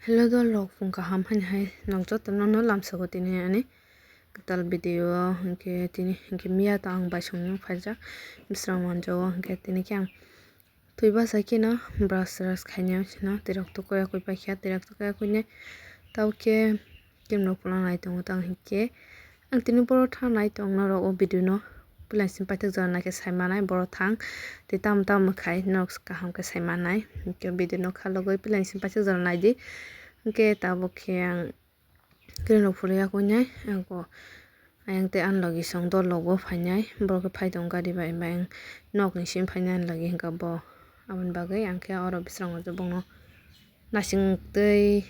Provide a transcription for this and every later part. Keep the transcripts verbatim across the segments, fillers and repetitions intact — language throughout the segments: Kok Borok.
Hello dol rok, phung kaham haini hai nok joto no no lamsao tini ani kwtal video o, hinkhe tini hinkhe miya to ang baisong no phaijak bisrang manjao, hinkhe tini khe ang thwi bachai kheno brush brush khainai sino twirok to koya koi paikha, twirok to koya koinai tao khe. Kim rok phano nai tongo tang hinkhe ang tini borok thang nai tong norok o video no puila simi paithak jora naikhe sai manai borok thang tei tamo tamo khai norok kaham khe sai manai hinkhe video no khalogwi puila simi paithak jora naidi hinkhe tabuk khe ang train rok phuru yakoinai ang ko ayang tei ani logi song dol rok bo phainai borok khe phai tongo gari bai bai ang nok ni simi phainai ani logi hinkhe bo aboni bagwi ang khe oro bisrango bongno. Naising tei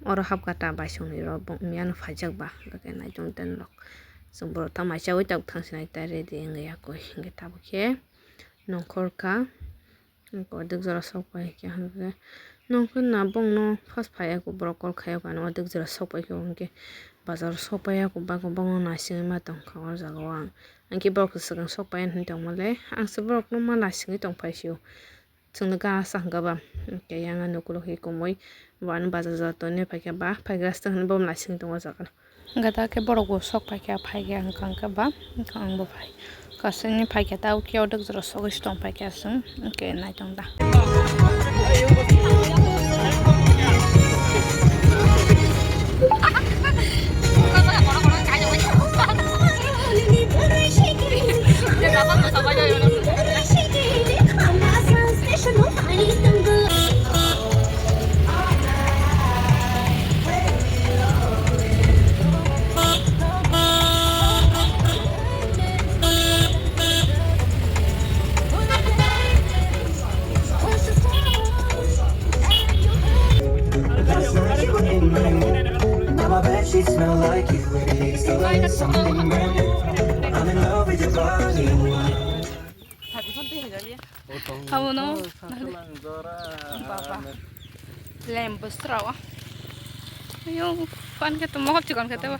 oro hapkha ta baisongni rok bo wngya no phaijak ba, hwnkhe naitung ten rok chwng borok ta mai chaui tabuk thang sinai ta ready wngya koi, hwnkhe tabuk khe nongkhor kha, hwnkhe ordek jora sok pai khe, hwnkhe nongkhor na bongno first phai ya khe borok call khai ya khe ano ordek jora sok pai khe, hwnkhe bazar sok pai ya khe bangkhe bongno naisingwi ma tong kha o jaga o ang, hwnkhe borok swkang sok pai ya hinwi tongma le ang se borok no ma naisingwi tong phai sio. Chwngno gana sa hwnkha ba, hwnkhe yang ani ukulok hai kumui bo ani bajar jaga toni phaikha ba, phaikhe aswk hwnwi bo naising tongo o jaga. Hwnkhe ta khe borok bo sok phaikha, phaikha hwnkha hwnkha ba, hwnkha ang bo phai. Kasini phaikha ta ukhe odok jora sogwi se tong phaikha aswk, hwnkhe naitong da. Now I bet she smell like you. It takes to like something brand new. I'm in love with your body. Abono. Baba. Lem bosra wa. Ayo, pan khe to mohor chikon khe to.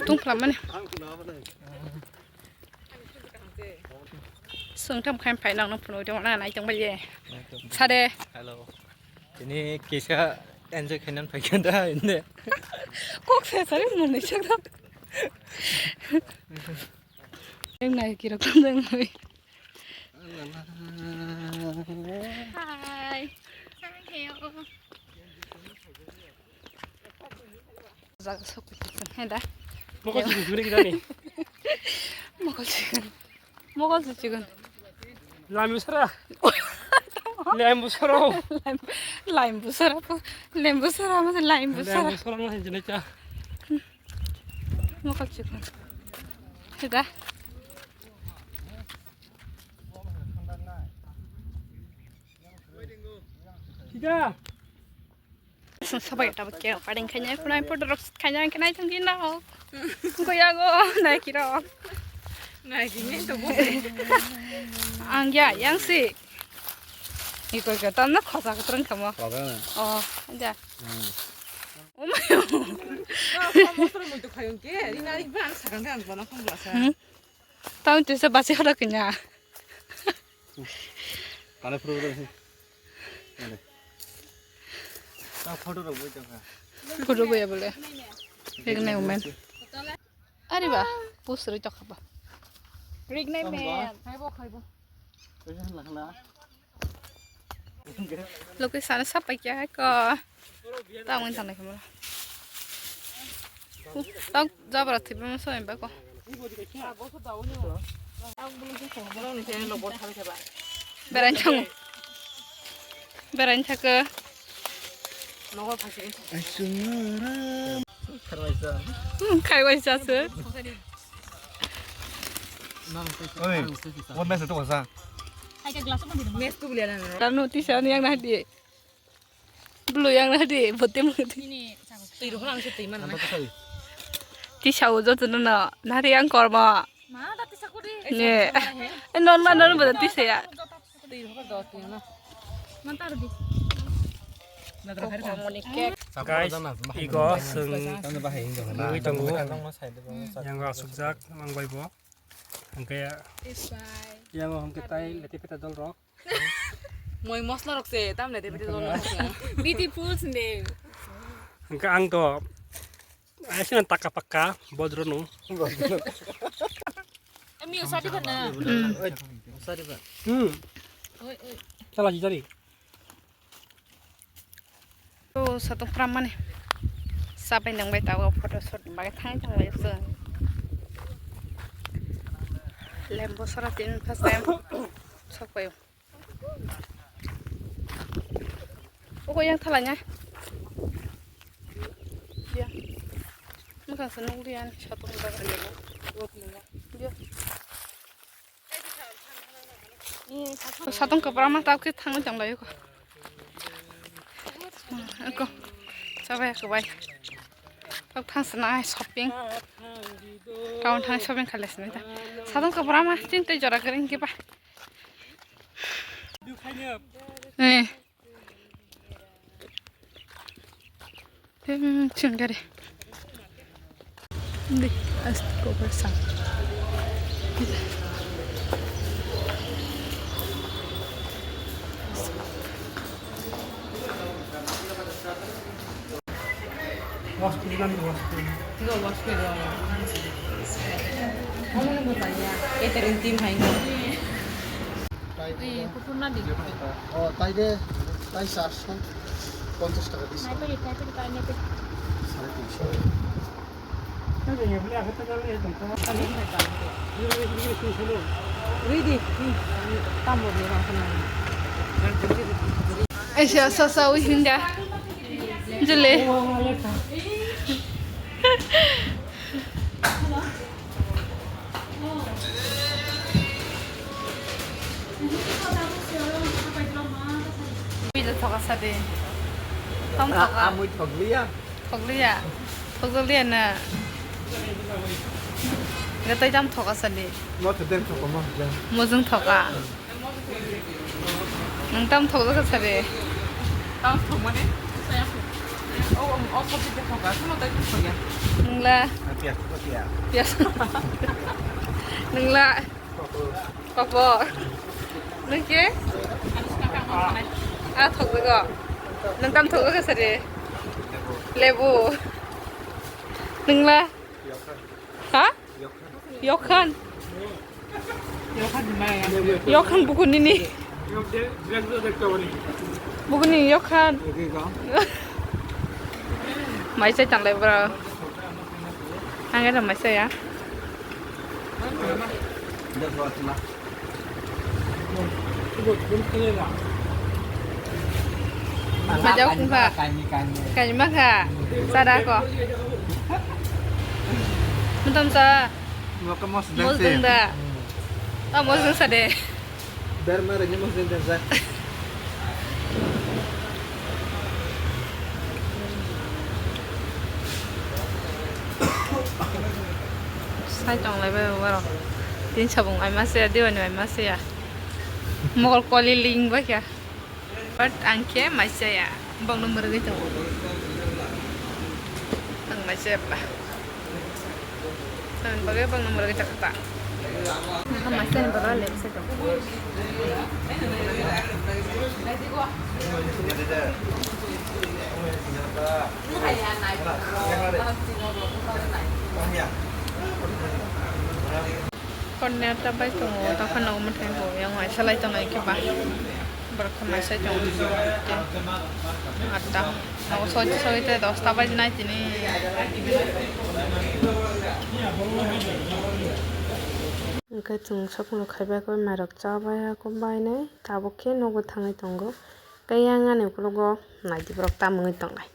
Tung plamani. Sung tham khaim phai nang nang phunuk de mana nai tong baye. Sade. Hello. Tini kisa enjoy khainan phai kanda inde. Kok se sari mun ni chak dam. Yang nai kira kondang mai. Hi. Jaga sokphaikha chwng, he da? Mokol chikon chikon ni kidani. Mokol chikon. Mokol chikon. Lami sara. Lembu sara. Lem-, lembu sara po. Lembu sara, mas lembu sara. Lembu sara, mas jenis ya. Mokol chikon. He da? Kida. Sabai ta ke paring khanya, kunai photo rok khanya, kunai thang kina. Ko yago, nai kiro. Nai kini to bo. Ang ya, yang si. Iko ka tam na khosa ka trang kamo. Khosa na. Oh, ja. Hmm. Oh my. Ko mo soro mo to khayon ke, ri na ri ban sa kan kan bana kham bla sa. Hmm. Tamo tisa basi horo kanya. Kale photo rok. Kale. Ta photo rok boi tongkha. Photo boi bole. Pregnant woman. Ari ba, pusri tokha ba. Pregnant man. Khaibo, khaibo. Location sapai kya hai ko. Tang wng tang lai khamla. Tang jabra thipa ma soi ba ko. Berai thang. Berai thang ko. Hmm, khai bai sa se. Oi, what message to sa? Tano tisa ni yang na di. Blue yang na di, bote mo di. Twi rok ang se twi mana. Tisa o joto no no, nari yang korma. Ma da tisa ko di. Ne. E non ma non boda tisa ya. Twi rok do twi na. Man tar di. Kokmoni cake. Guys, igo chwng nugwi tongo. Yang asukjak, ang bai bo. Hwnkhe yang hwnkhe tai lete peta dol rok. Moi mosla rok se, tam lete peta dol rok. Beautiful sinde. Hwnkhe ang to, asina taka pakka, bodro no. Ami usadi kana. Hmm. Oi, oi. Chala jari. To satong pram mani. Sapai nang bai tawa photo shoot ni bagwi thang thang bai chwng. Lembo sora tin first time. Sok pai. Oko yang thala nya. Ya. Mukha se nung lian satong bagwi. Ya. Satong kwbangma tabuk khe thangwi tonglaio kho. Eko chabai kwbai. Tabuk thang swnai shopping. Town thang shopping khailai swnai ta. Satong kwbangma chini tei jora kwrwi hwnkhe ba. Eh. Hmm, chwng gari. Di, asti cover sa. Wash kuri lang, wash kuri. Tiga wash kuri dong. Kamu nunggu tanya. Catering team hai no. Ui, kukur na di. O, tai de, tai চারশো পঞ্চাশ টাকা this. Nai pari, nai pari, tai nai pari. সাড়ে তিনশো। Ready. Tamo de, tamo de. Asia sasa ui hinda. Jule. Pila thoka sadi. Tom thoka. Amui thokliya. Thokliya. Thokliya na. Gatai tam thoka sadi. Mo thokden thokoma. Mojung thoka. Nwng tam thok jakha sari? Tam thok mani? O, o, o, sabji de thok, aswk no tai thok ya. Nwngla? Pias, pias. Pias. Nwngla? Papor. Nwng khe? A thok jago. Nwng tam thok jakha sari? Lebu. Nwngla? Ha? Yokhan. Yokhan buku nini. Buku nini Yokhan. Maisa tanglai bro. Angga maisa ya. Majak kungkha. Kaini, kaini. Kaini makha. Sada ko. Mutam sa. Mosdeng da. Ah, mosdeng sa de. Dar mara ni mosdeng da sa. Sai tong lai bai borok. Tin sabung ai ma se, diwani ai ma se ya. Mokol koli ling ba kya? But ang khe maisa ya. Bang no murgwi tongo. Ang maisa ya ba. Ang bagwi bang no murgwi ta kha. Ang maisa ni bagwi le se tongo. Korner ta bai tongo, ta phano omo thai bo yang waisa lai tongo, khe ba borok khe mai sai tongo. Atta nogo soi soi te dosta baji nai tini. Hwnkhe chwng sokno khaibai khe mairok chabai ya khe bainai tabuk khe nogo thangwi tongo. Tei yang ani ukologo naidi borok tamungwi tongnai.